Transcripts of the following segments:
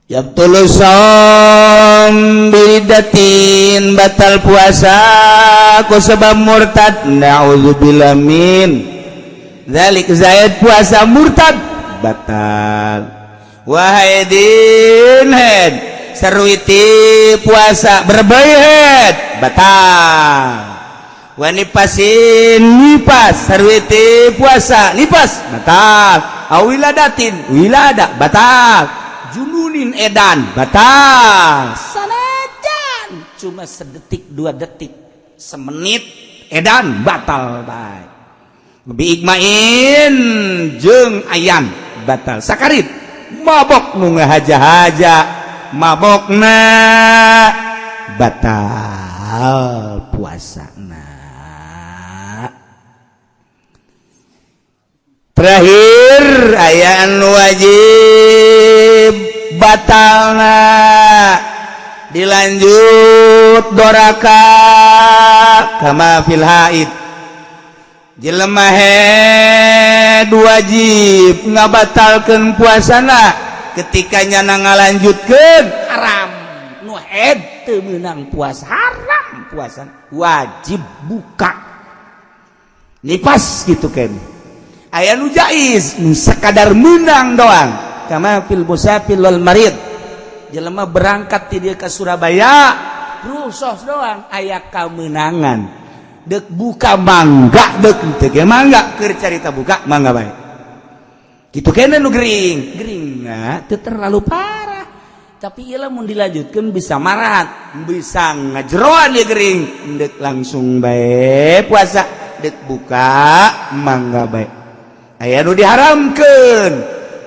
Yabtulu shaum biriddatin, batal puasa ku sebab murtad. Na'udzubillah min dzalik. Zaid puasa murtad, batal. Wahaidin head sarwiti puasa berbayat, batal. Wanifasin, nipas sarwiti puasa nipas, batal. Awiladatin, wilada, batal. Jununin, edan, batal. Sanajan cuma sedetik, 2 detik, semenit edan, batal. Baik biigmain jeung ayan batal. Sakarit mabok, nu ngahaja-haja mabokna, batal puasana. Terakhir aya anu wajib batalna, dilanjut doraka, kama fil haid. Jelema head wajib ngabatalkeun puasana ketika nyana ngalanjutkeun, haram. Nu head teu meunang puasa, haram puasa, wajib buka, nipas gitu kan. Aya nu jaiz, nu sekadar menang doang, kama fil musafir wal marid. Jelema berangkat ti dieu ka Surabaya, rusos doang, aya kamenangan, dek buka mangga, dek teu ge mangga, keur carita buka mangga bae kitu kene. Nu gering gering nah, teu terlalu parah, tapi ieu lamun dilanjutkeun bisa marat, bisa ngajeroan dia gering. Dek langsung bae puasa, dek buka mangga bae. Aya nu diharamkeun,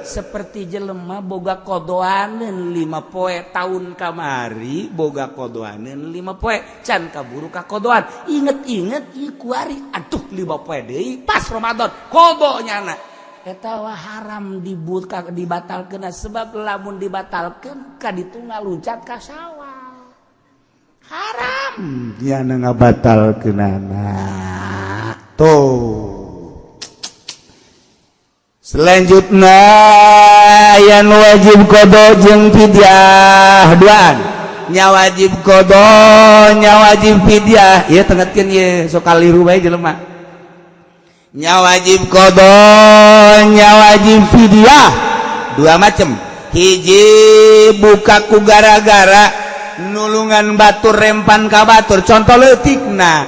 seperti jelema boga kodoaneun 5 poe, tahun kamari boga kodoaneun 5 poe, can kaburu ka kodoan, inget-inget ieu kuari, aduh, 5 poe deui pas Ramadan kodo nyana, eta wah haram dibuka, dibatalkeun. Sebab lamun dibatalkeun ka ditu ngaluncat ka Sawal, haram nyana ngabatalkeunana tuh. Selanjutnya yang wajib kodo jeung fidyah duaan, nya wajib kodo, nya wajib fidyah. Ieu tengetkeun ieu, sok kaliru bae jelema. Nya wajib kodo, nya wajib fidyah dua macam. Hiji, buka ku gara-gara nulungan batur, rempan ka batur. Contoh leutikna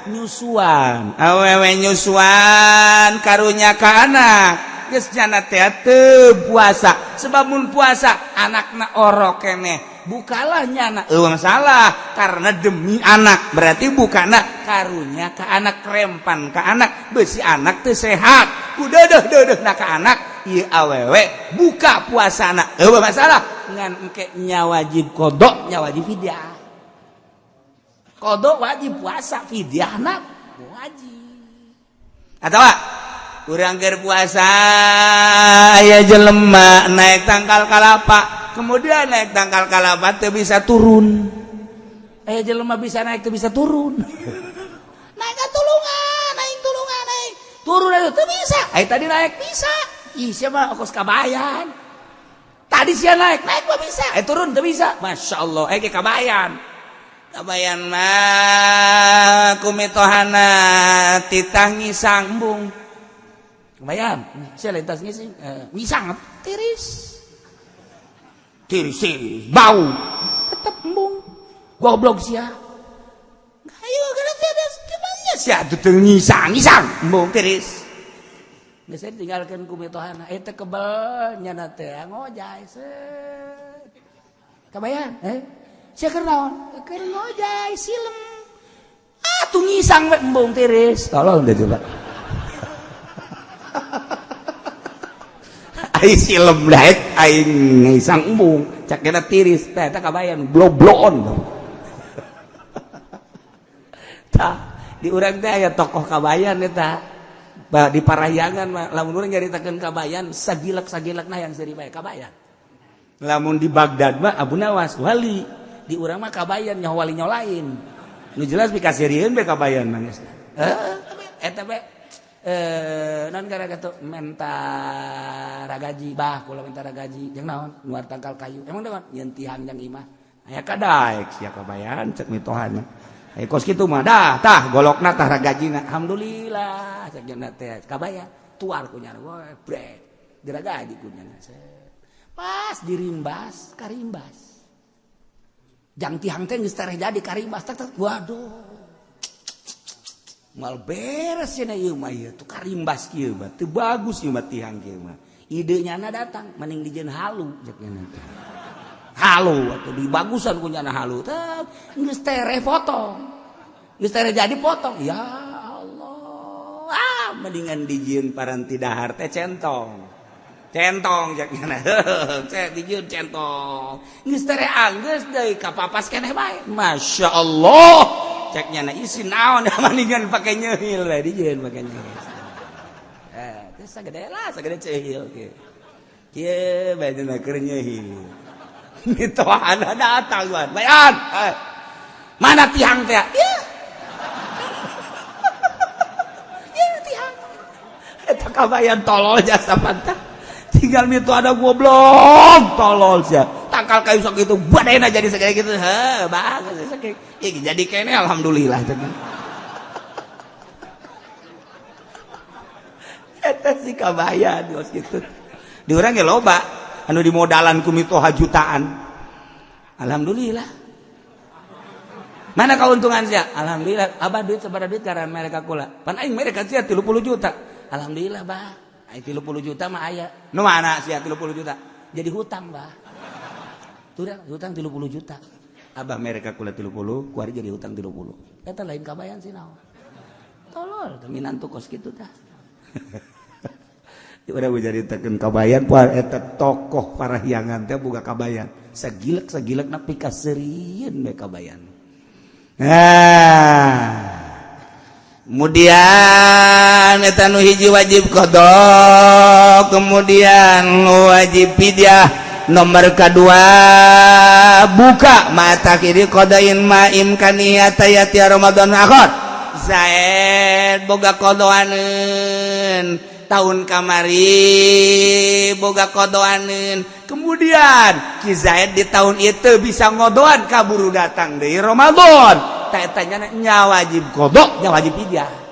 nyusuan, awewe nyusuan karunya ka anak, geus nyana teh teu puasa, sebab mun puasa anakna orok keneh. Bukalah nyana, eueuh masalah karena demi anak. Berarti bukana karunya ka anak, rempan ka anak, besi anak teu sehat ku deudeuh na ka anak, ieu awewe buka puasana, eueuh masalah. Ngan engke nya wajib kodo, nya wajib fidyah. Kodo wajib puasa, fidyahna wajib. Atau kurang keur puasa aya jelema naik tangkal kalapa, kemudian naik tangkal kalapa teu bisa turun. Aya jelema bisa naik, teu bisa turun. Naik tulungan, naik tulungan, naik turun aja teu bisa. Aya tadi naik bisa. Ih, siapa kos Kabayan tadi sia naik, naik mah bisa, eh turun teu bisa. Masya Allah, eh ke Kabayan. Kabayan mah kumitohana titah ngisang, embung. Kabayan sia lintas ngising, ngisang tiris tiris tiris, bau tetep, embung. Goblok sia, ayo kana tiris gimana sia tuh, ngisang ngisang, embung, tiris. Geus tinggalkeun ku mitohana eta kebel nyana teh ngojay set. Kabayan, eh sia keur naon? Keur ngojay silem. Ah tuh ngisang we, embung, tiris. Tolong deh coba. Ai silem daek, aing ngisang embung, cakena tiris teh. Eta kabayan blobloon. Tah, di urang teh aya tokoh kabayan eta. Bah, di Parahyangan mah lamun urang nyaritakeun kabayan, sagilak-sagilakna yang seuri bae kabayan. Lamun di Baghdad mah Abu Nawas wali, di urang mah kabayan, nyaho wali nyaho lain. Nu jelas pikaseurieun bae kabayan mah geus. Heuh, eta bae. Eh, non gara tuh menta ragaji, bah, kula menta ragaji jeung naon? Nuar tangkal kayu. Emang naon? Nyeun tihang jang imah. Aya kadaek sia kabayan cek mitohana. Aya kos kitu mah dah tah golokna tah ragajina. Alhamdulillah cek nya teh kabayan tuar ku nyana brek diragaji ku nyana. Pas dirimbas karimbas. Jang tihang teh geus tereh jadi karimbas tak tak waduh. Mal beres cenah ieu mah, ieu tuh karimbas kieu mah teu bagus ieu mah tihang kieu mah. Ide nyana datang, mending dijieun halu cek nyana teh. Halu atuh dibagusan ku nyana halu teh geus tereh potong. Geus tereh jadi potong. Ya Allah. Ah, mendingan dijieun paranti dahar teh centong. Centong cek nyana. Cek dijieun centong. Geus tereh anggeus deui kapapas keneh bae. Masya Allah. Cek nyana isi naon mendingan pakai nyehil lah dijieun pakai nyehil. Eh, teh sagede lah sagede cehil kieu. Kieu bae dina keur nyehil. Mitohana datang wan. Bayan. Eh. Mana tihang teh? Ya. Ya tihang. Eta kabayan tolol jasa pantah. Tinggal mito ada goblok tolol sia. Tangkal kayu sok itu badena jadi segede gitu. Heh, bagus sakitu. Ya, jadi kene alhamdulillah. Eta si kabayan geus kitu. Di urang ge loba anu dimodalan ku mitoha jutaan. Alhamdulillah. Mana keuntungan sia? Alhamdulillah. Abah duit sabaraha duit karena mereka kula. Pan aing mereka sia 30 juta. Alhamdulillah, bah. Aing 30 juta mah aya. Nu mana sia 30 juta? Jadi hutang, bah. Turang hutang 30 juta. Abah mereka kula 30, kuari jadi hutang 30. Eta lain kabayan sih naon. Tolol, minantu kos kitu tah. Udah caritakeun kabayan poe eta tokoh parahyangan teh boga kabayan. Sagilek sagilek na pikaseurieun we kabayan. Nah, kemudian eta nu hiji wajib qada, kemudian wajib fidyah. Nomor kedua buka mata kiri qadain ma imkaniyata yati Ramadan akhir. Zaid boga qodoaneun tahun kamari boga qodoaneun, kemudian Ki Zaid di tahun itu bisa ngodoan kaburu datang dari Ramadan tak tanya nya wajib qada nya wajib fidyah.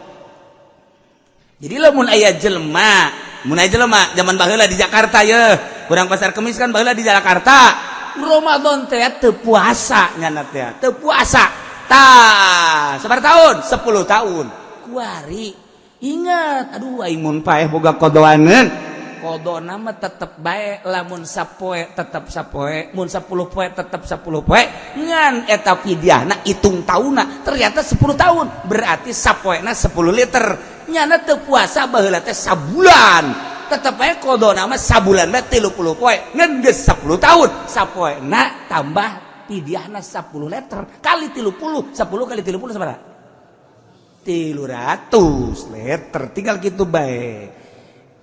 Jadi lamun aya jelema, mun aya jelema zaman baheula di Jakarta ye, kurang pasar Kemis kan baheula di Jakarta Ramadan teh teu puasa nyana teh teu puasa tah sabaraha tahun 10 tahun kuari ingat aduh aing mun paeh boga qodoaneun qadona mah tetep bae lamun sapoe tetep sapoe mun 10 poe tetep 10 poe ngan eta fidyahna hitung taunna ternyata 10 tahun berarti sapoena 10 liter nyana teu puasa baheula teh sabulan tetep bae qadona mah sabulan bae 30 poe ngan geus 10 tahun sapoena tambah fidyahna 10 liter kali 30 10 kali 30 sabaraha 300 liter tinggal gitu bae.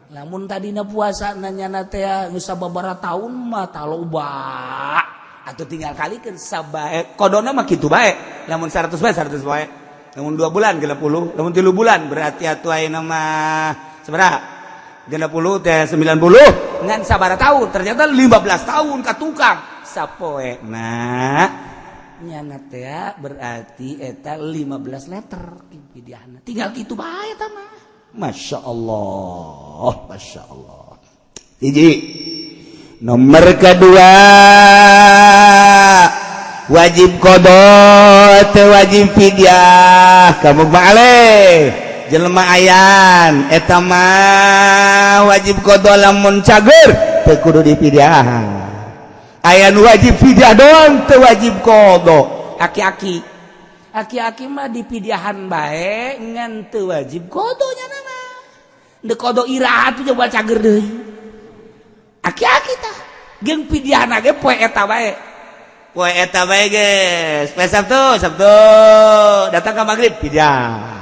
Lamun tadina puasa nanya teh geus sababaraha tahun mah taloba atau tinggal kalikeun sabae qadona mah kitu bae lamun 100 bae 100 bae lamun 2 bulan 60 lamun 3 bulan berarti atuh ayeuna mah sabaraha 60 teh 90 ngan sabaraha tahun ternyata 15 tahun ka tukang sapoe nah nyana teh berarti eta 15 liter fidyahna tinggal kitu bae eta mah. Masya Allah, Masya Allah. Hiji nomor kedua wajib qada teu wajib fidyah kamu balik jelema ayan eta mah wajib qada lamun cager teu kudu difidyah. Aya nu wajib fidyah doang teu wajib qada aki-aki aki-aki mah dipidyahan bae ngan teu wajib qada nya mah deuk qada iraha tuh coba cager deui aki-aki tah jeung pidyahna ge poe eta bae poe eta bae geus poe Sabtu Sabtu datang ka magrib pidyah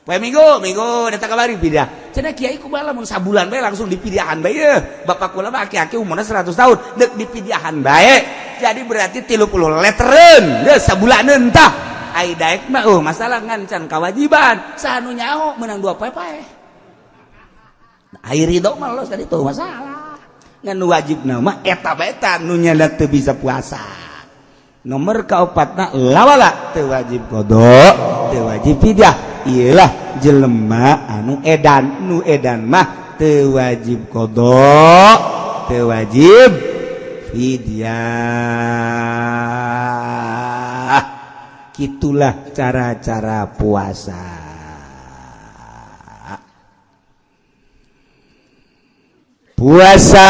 poe Minggu Minggu datang ka maghrib pidyah. Cenah kiai kumaha lamun sabulan bae langsung dipidyahan bae ye bapak kula mah aki-aki umurna 100 tahun deuk dipidyahan bae jadi berarti 30 leteren geus sabulaneun tah. Ai daek mah masalah ngan can kewajiban. Saha nu nyaho menang 2 poe paeh. Ai ridho mah los tadi tuh masalah. Ngan nu wajib mah eta bae ta nu nyada teu bisa puasa. Nomor kaopatna lawala teu wajib qada, teu wajib fidyah. Iyalah jelema anu edan, nu edan mah teu wajib qada, teu wajib fidyah. Itulah cara-cara puasa. Puasa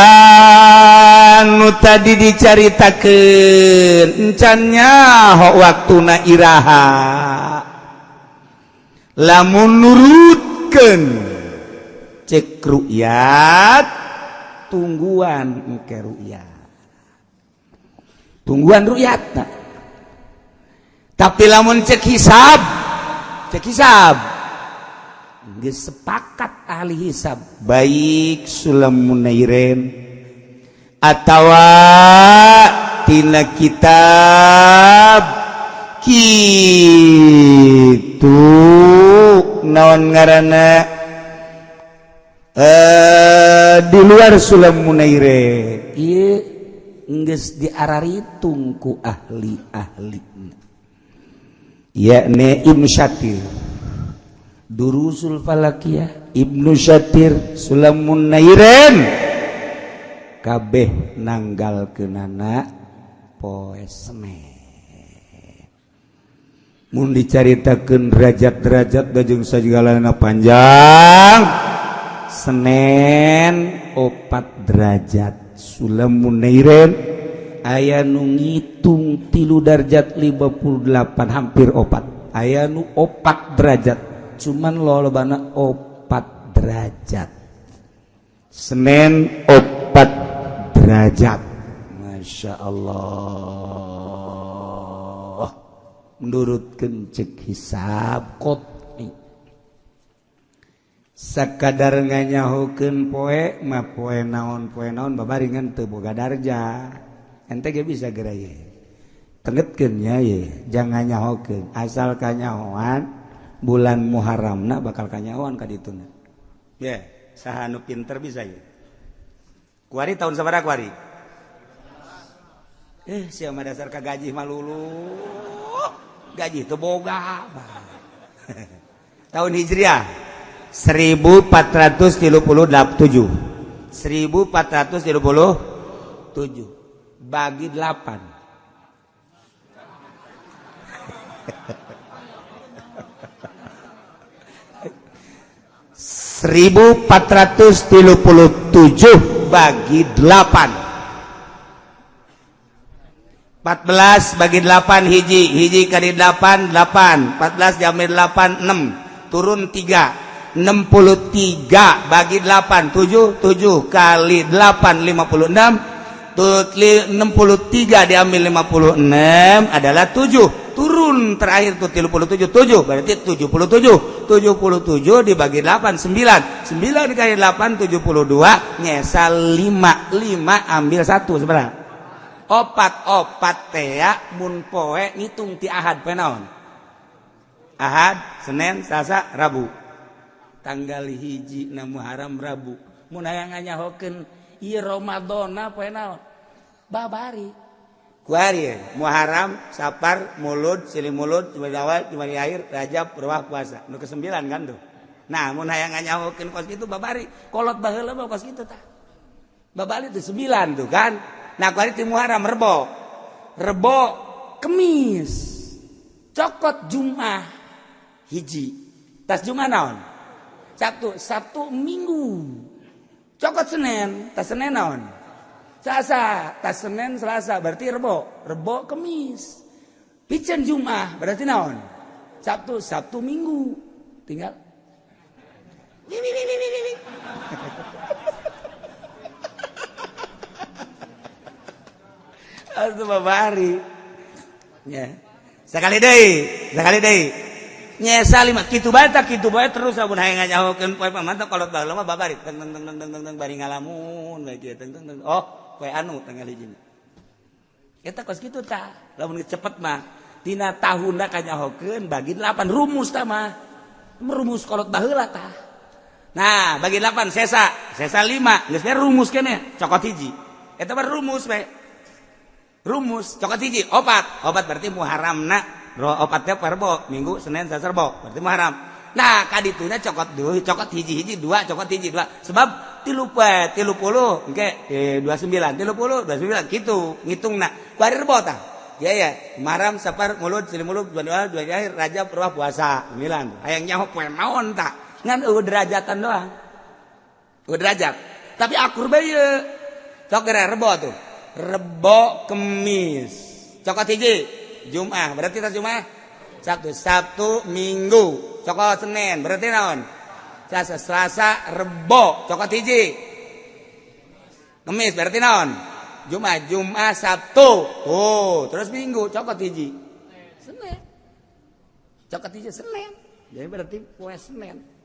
nu tadi dicaritakeun encan nyaho waktuna iraha. Lamun nurutkeun cek ru'yat, tungguan engke ru'yat. Tungguan ru'yat. Tapi lamun cek hisab geus sepakat ahli hisab baik Sulam Munairin atawa tina kitab kitu naon ngaranna di luar Sulam Munairin ieu geus diararitung ku ahli-ahli yakni Ibnu Syatir Durusul Falakiyah, Ibnu Syatir, Sulamun Nairen kabeh nanggal kenana poe Senin. Mun dicaritakeun derajat-derajat jeung sagalana panjang, Senin 4 derajat Sulamun Nairen aya nu ngitung 3 derajat 58 hampir 4, aya nu 4 derajat cuman lolobana 4 derajat. Senin 4 derajat, Masya Allah. Menurutkeun cek hisab qot'i sakadar nganyahokeun poe mah poe naon babaringan teu boga darjah. Ente ge bisa geura ye tengetkeun nya ye, jangan nyahokeun asal kanyahoan bulan Muharramna bakal kanyahoan ka dituna. Ye, saha nu pinter bisa ye. Kuari tahun sabaraha kuari? Sia mah dasar ka gaji mah lulu. Gaji teu boga. Tahun Hijriah 1437. 1437 bagi 8. 1437 bagi 8. 14 bagi 8 hiji, hiji kali 8 8, 14 diambil 8 6, turun 3. 63 bagi 8 7, 7 kali 8 56. 63 diambil 56 adalah 7, turun terakhir tuh 37, 7 berarti 77. 77 dibagi 8 9, 9 dikali 8 72, nyesal 5, 5 ambil 1 sebenarnya. 4 tea mun poe ngitung ti Ahad poe naon? Ahad, Senin, Selasa, Rabu. Tanggal 1 na Muharram Rabu. Mun hayang nganyahokeun ieu Ramadana poe naon? Babari. Kuari Muharram, Sapar, Mulud, Silih Mulud, Jumadil Awal, Jumadil Akhir, Rajab, Ruwah, puasa. Nu ke-9 kan tuh. Nah, mun hayang nganyahokeun kos kitu babari, kolot baheula mah kos kitu tah. Babari tuh 9 tuh kan. Nah, kuari ti Muharram Rebo. Rebo Kemis. Cokot Jumat hiji. Tas Jumat naon? Sabtu, Sabtu Minggu. Cokot Senin, tas Senin naon? Selasa, tas Senin Selasa berarti Rebo, Rebo Kemis. Piceun Jumat berarti naon? Sabtu, Sabtu Minggu. Tinggal Atuh babari. Ya. Sekali deui, sekali deui. Nyesa lima kitu bae tak kitu bae terus amun hayang nganyahokeun poe pamantau kolot baheula mah babari teng teng teng teng teng bari ngalamun bae kieu teng teng teng. Oh, poe anu tanggal hiji. Eta kos kitu tah. Lamun cepet mah. Tina tahunna kanyahokeun bagi 8 rumus tah mah. Rumus kolot baheula tah. Nah, bagi 8 sesa, sesa 5, geus rumus keneh, cokot hiji. Eta mah rumus we. Rumus cokot hiji, opat. Opat berarti Muharramna, opatnya Rebo, Minggu, Senin, Selasa, Rebo, berarti Muharram. Nah, kaditunya cokot dua, cokot hiji-hiji dua, cokot hiji dua. Sebab 30, engke 29, 30, 29 gitu ngitungna. Ku ari Rebo tah. Ya ya, Muharram, Safar, Mulud, Silih Mulud, dua dua, dua akhir, Rajab, Ruah, puasa, 9. Hayang nyaho poe naon tah? Ngan eueuh derajatan doang. Eueuh derajat. Tapi akur bae ieu. Sok geura Rebo tuh. Rebo Kemis. Cokot hiji, Jumat. Berarti tas Jumat? Sabtu, Sabtu, Minggu. Cokot Senin, berarti naon? Selasa, Selasa, Rebo, cokot hiji. Kemis berarti naon? Jumat, Jumat, Sabtu. Oh, terus Minggu cokot hiji. Senin. Cokot hiji Senin. Jadi berarti poe Senin.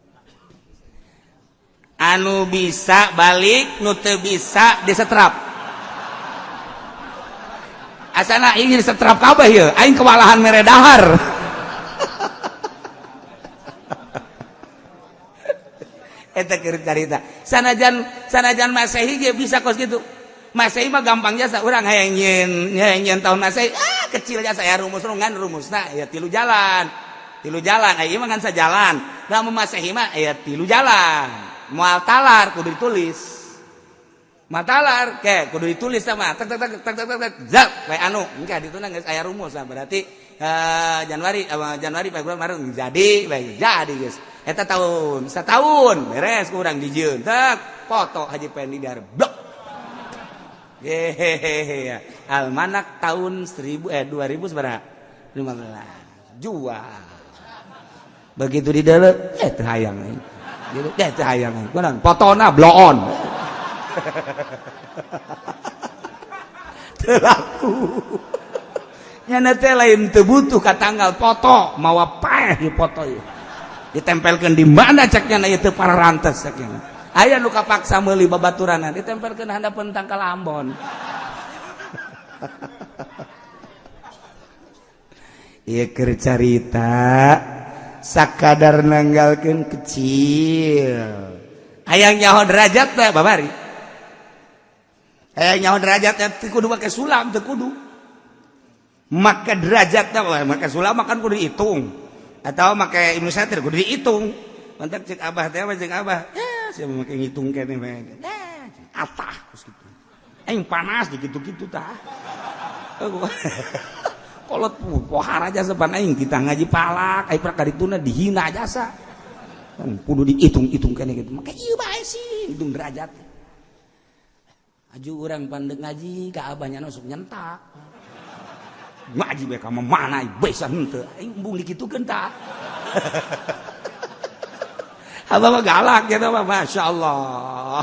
Anu bisa balik, nu teu bisa disetrap. Asana ingin disetrap kabeh ieu, aing kewalahan mere dahar. Eta keur carita. Sanajan Masehi ge bisa kos kitu. Masehi mah gampang jasa urang hayang nyieun tahun Masehi, ah kecil jasa ya rumus ngan rumusna ya tilu jalan. Tilu jalan, aya mah ngan sajalan. Da Masehi mah aya tilu jalan. Moal talar kudu ditulis. Moal talar ke kudu ditulis sama tek tek tek tek tek tek zap we anu engke dituna geus aya rumus berarti Januari Januari Februari Maret jadi bae jadi geus. Eta tahun setahun beres kurang dijieun tek foto Haji Pendi dar blok. Hehehe almanak tahun 2000 sabaraha 15 jual. Begitu di dalam teu hayang aing. Gitu teu hayang aing. Kunaon fotona bloon. Teu laku. Nyana teh lain teu butuh ka tanggal foto mawa paeh di foto ieu. Ditempelkeun di mana ceknya na ieu teu pararantes ceknya. Aya nu kapaksa meuli babaturanan ditempelkeun handapeun tangkal Ambon. Ieu keur carita sakadar nanggalkeun kecil. Hayang nyaho derajat teh babari. Hayang nyaho derajat teh kudu make sulam teu kudu. Make derajat teh make sulam makan kudu dihitung. Atau make Ibnu Satir kudu dihitung. Mantak cek abah teh cek abah. Ya, sia make ngitung keneh bae. Atah kos kitu. Aing panas dikitu-kitu tah. Kolot pohara jasa pan aing kita ngaji palak, aing prak kadituna dihina jasa. Kudu dihitung-hitung keneh kitu. Make ieu bae sih hitung derajat. Aju urang pandek ngaji ka abahnya sok nyentak. Ngaji bae ka mana bisa henteu. Aing embung dikitukeun tah. Abah mah galak gitu mah masyaallah.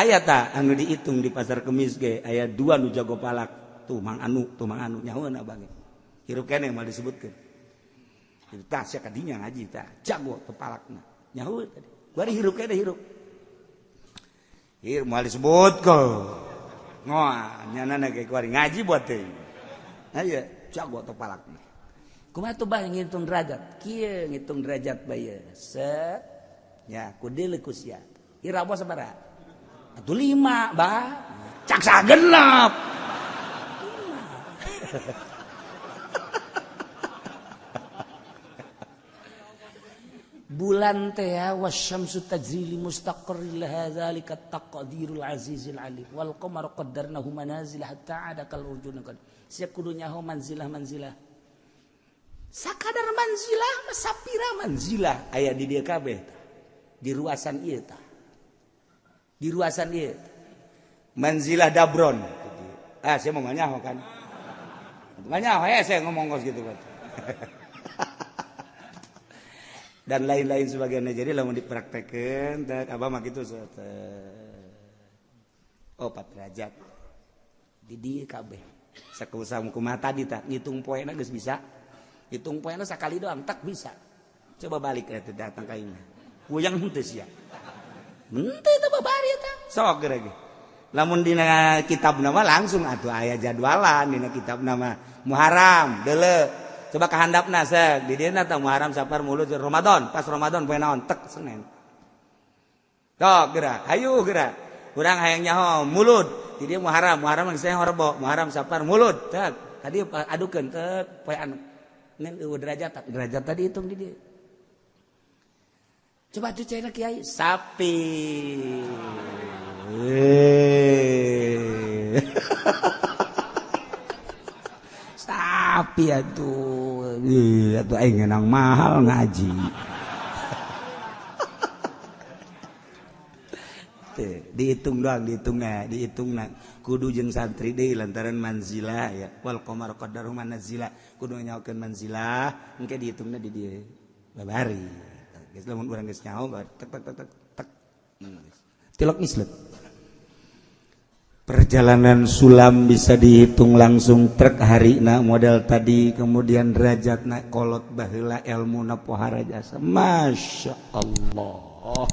Aya tah anu dihitung di pasar Kemis ge aya dua nu jago palak. Tuh Mang Anu, tuh Mang Anu nyahoeun abah ge. Hirup keneh moal disebutkeun. Itu tah sia kadinya ngaji tah jago teu palakna. Nyahoeun tadi. Bari hirup keneh hirup. Hirup moal disebutkeun. Ngoa nyana ge kuari ngaji buat teh. Aya jago teu palakna. Kumaha tuh bah ngitung derajat? Kieu ngitung derajat bae. Set. Ya, kudu ku sia. Ira sabaraha? Atuh 5, bah. Cak sagenep. Bulan teh wasyamsu tajri li mustaqarrin laha zalika taqdirul azizil alim wal qamaru qaddarnahu manazil hatta ada kal urjun qad. Sia kudu nyaho manzilah manzilah. Sakadar manzilah mah sapira manzilah aya di dieu kabeh tah. Di ruasan ieu tah. Di ruasan ieu. Manzilah dabron. Ah, saya mau nyaho kan. Nyaho ya saya ngomong kos gitu kan. Dan lain-lain sebagainya. Jadi lamun dipraktekeun teh abah mah kitu oh 4 derajat. Di dieu kabeh. Sakusaha kumaha tadi tah ngitung poena geus bisa. Hitung poena sakali doang tak bisa. Coba balik eta datang ka imah. Goyang henteu sia. Henteu teh babari eta. Sok geura ge. Lamun dina kitab nama langsung atuh aya jadwalan dina kitab nama Muharram deuleu. Coba ka handapna sek di dieu tah Muharram, Safar, Mulud, Ramadan. Pas Ramadan poe naon? Tek, Senin. Tok geura, hayu geura. Urang hayang nyaho Mulud di dieu Muharram, Muharram geus Rebo, Muharram, Safar, Mulud. Tek tadi adukeun tek poe anu ngan eueuh derajat, derajat tadi hitung di dieu. Coba tuh cina kiai sapi. Eh. Sapi atuh. Ih, atuh aing ngenang mahal ngaji. Dihitung doang, dihitungnya, dihitungna. Kudu jeung santri deui lantaran manzilah ya. Wal qamar qaddaru manazila. Kudu nyaokeun manzilah, engke dihitungna di dieu. Babari. Geus lamun urang geus nyaho tek tek tek tek tek. Tilok islet. Perjalanan sulam bisa dihitung langsung truk harina model tadi, kemudian derajatna kolot baheula, ilmuna pohara jasa. Masya Allah.